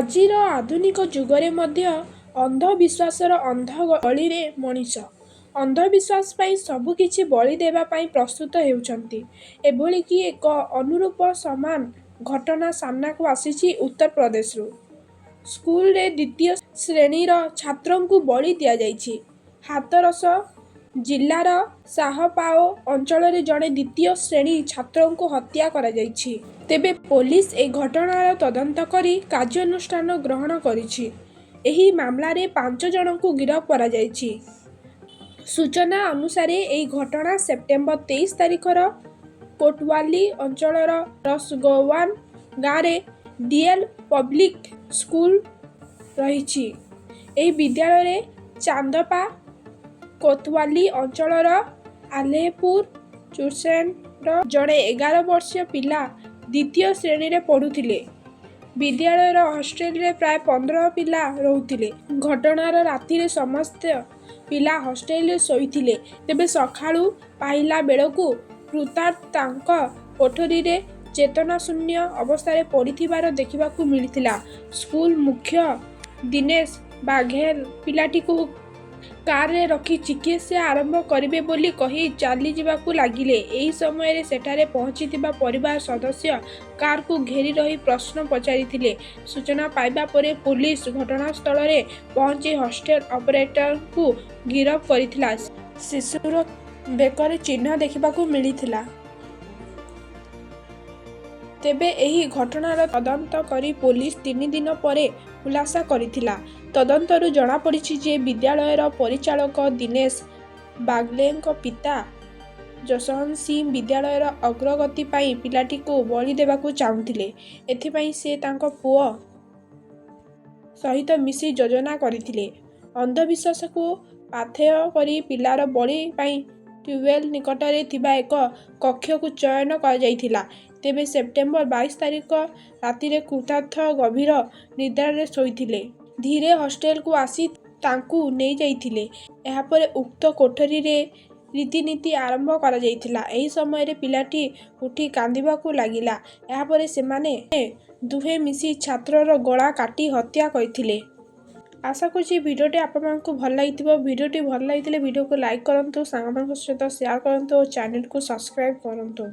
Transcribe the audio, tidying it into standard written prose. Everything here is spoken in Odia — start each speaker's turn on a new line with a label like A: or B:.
A: ଆଜିର ଆଧୁନିକ ଯୁଗରେ ମଧ୍ୟ ଅନ୍ଧବିଶ୍ୱାସର ଅନ୍ଧ ଗଳିରେ ମଣିଷ। ଅନ୍ଧବିଶ୍ୱାସ ପାଇଁ ସବୁକିଛି ବଳି ଦେବା ପାଇଁ ପ୍ରସ୍ତୁତ ହେଉଛନ୍ତି। ଏଭଳି ଏକ ଅନୁରୂପ ସମାନ ଘଟଣା ସାମ୍ନାକୁ ଆସିଛି ଉତ୍ତରପ୍ରଦେଶରୁ। ସ୍କୁଲରେ ଦ୍ୱିତୀୟ ଶ୍ରେଣୀର ଛାତ୍ରଙ୍କୁ ବଳି ଦିଆଯାଇଛି। ହାଥରସ ଜିଲ୍ଲାର ଶାହପାଓ ଅଞ୍ଚଳରେ ଜଣେ ଦ୍ୱିତୀୟ ଶ୍ରେଣୀ ଛାତ୍ରଙ୍କୁ ହତ୍ୟା କରାଯାଇଛି। ତେବେ ପୋଲିସ ଏହି ଘଟଣାର ତଦନ୍ତ କରି କାର୍ଯ୍ୟାନୁଷ୍ଠାନ ଗ୍ରହଣ କରିଛି। ଏହି ମାମଲାରେ 5 ଜଣଙ୍କୁ ଗିରଫ କରାଯାଇଛି। ସୂଚନା ଅନୁସାରେ, ଏହି ଘଟଣା ସେପ୍ଟେମ୍ବର 23 ତାରିଖର। କୋଟୱାଲି ଅଞ୍ଚଳର ରସଗୱାନ ଗାଁରେ ଡିଏଲ ପବ୍ଲିକ ସ୍କୁଲ ରହିଛି। ଏହି ବିଦ୍ୟାଳୟରେ ଚାନ୍ଦପା କୋତୱାଲି ଅଞ୍ଚଳର ଆଲ୍ହେପୁର ଚୁରସେନର ଜଣେ 11 ବର୍ଷୀୟ ପିଲା ଦ୍ୱିତୀୟ ଶ୍ରେଣୀରେ ପଢ଼ୁଥିଲେ। ବିଦ୍ୟାଳୟର ହଷ୍ଟେଲରେ ପ୍ରାୟ 15 ପିଲା ରହୁଥିଲେ। ଘଟଣାର ରାତିରେ ସମସ୍ତ ପିଲା ହଷ୍ଟେଲରେ ଶୋଇଥିଲେ। ତେବେ ସକାଳୁ ପାହିଲା ବେଳକୁ କୃତାର୍ଥ ତାଙ୍କ କୋଠରୀରେ ଚେତନାଶୂନ୍ୟ ଅବସ୍ଥାରେ ପଡ଼ିଥିବାର ଦେଖିବାକୁ ମିଳିଥିଲା। ସ୍କୁଲ ମୁଖ୍ୟ ଦିନେଶ ବାଘେଲ ପିଲାଟିକୁ କାରରେ ରଖି ଚିକିତ୍ସା ଆରମ୍ଭ କରିବେ ବୋଲି କହି ଚାଲିଯିବାକୁ ଲାଗିଲେ। ଏହି ସମୟରେ ସେଠାରେ ପହଞ୍ଚିଥିବା ପରିବାର ସଦସ୍ୟ କାରକୁ ଘେରି ରହି ପ୍ରଶ୍ନ ପଚାରିଥିଲେ। ସୂଚନା ପାଇବା ପରେ ପୋଲିସ ଘଟଣାସ୍ଥଳରେ ପହଞ୍ଚି ହଷ୍ଟେଲ ଅପରେଟରଙ୍କୁ ଗିରଫ କରିଥିଲା। ଶିଶୁର ବେକରେ ଚିହ୍ନ ଦେଖିବାକୁ ମିଳିଥିଲା। ତେବେ ଏହି ଘଟଣାର ତଦନ୍ତ କରି ପୋଲିସ 3 ଦିନ ପରେ ଖୁଲାସା କରିଥିଲା। ତଦନ୍ତରୁ ଜଣାପଡ଼ିଛି ଯେ, ବିଦ୍ୟାଳୟର ପରିଚାଳକ ଦିନେଶ ବାଗଲେଙ୍କ ପିତା ଜସୱନ୍ତ ସିଂ ବିଦ୍ୟାଳୟର ଅଗ୍ରଗତି ପାଇଁ ପିଲାଟିକୁ ବଳି ଦେବାକୁ ଚାହୁଁଥିଲେ। ଏଥିପାଇଁ ସେ ତାଙ୍କ ପୁଅ ସହିତ ମିଶି ଯୋଜନା କରିଥିଲେ। ଅନ୍ଧବିଶ୍ୱାସକୁ ପାଥେୟ କରି ପିଲାର ବଳି ପାଇଁ ଟ୍ୟୁବୱେଲ ନିକଟରେ ଥିବା ଏକ କକ୍ଷକୁ ଚୟନ କରାଯାଇଥିଲା। ତେବେ ସେପ୍ଟେମ୍ବର 22 ତାରିଖ ରାତିରେ କୃତାର୍ଥ ଗଭୀର ନିଦ୍ରାରେ ଶୋଇଥିଲେ। ଧୀରେ ହଷ୍ଟେଲକୁ ଆସି ତାଙ୍କୁ ନେଇଯାଇଥିଲେ। ଏହାପରେ ଉକ୍ତ କୋଠରୀରେ ରୀତିନୀତି ଆରମ୍ଭ କରାଯାଇଥିଲା। ଏହି ସମୟରେ ପିଲାଟି ଉଠି କାନ୍ଦିବାକୁ ଲାଗିଲା। ଏହାପରେ ସେମାନେ ଦୁହେଁ ମିଶି ଛାତ୍ରର ଗଳା କାଟି ହତ୍ୟା କରିଥିଲେ। ଆଶା କରୁଛି ଭିଡ଼ିଓଟି ଆପଣମାନଙ୍କୁ ଭଲ ଲାଗିଥିବ। ଭିଡ଼ିଓଟି ଭଲ ଲାଗିଥିଲେ ଭିଡ଼ିଓକୁ ଲାଇକ୍ କରନ୍ତୁ, ସାଙ୍ଗମାନଙ୍କ ସହିତ ସେୟାର କରନ୍ତୁ ଓ ଚ୍ୟାନେଲକୁ ସବସ୍କ୍ରାଇବ୍ କରନ୍ତୁ।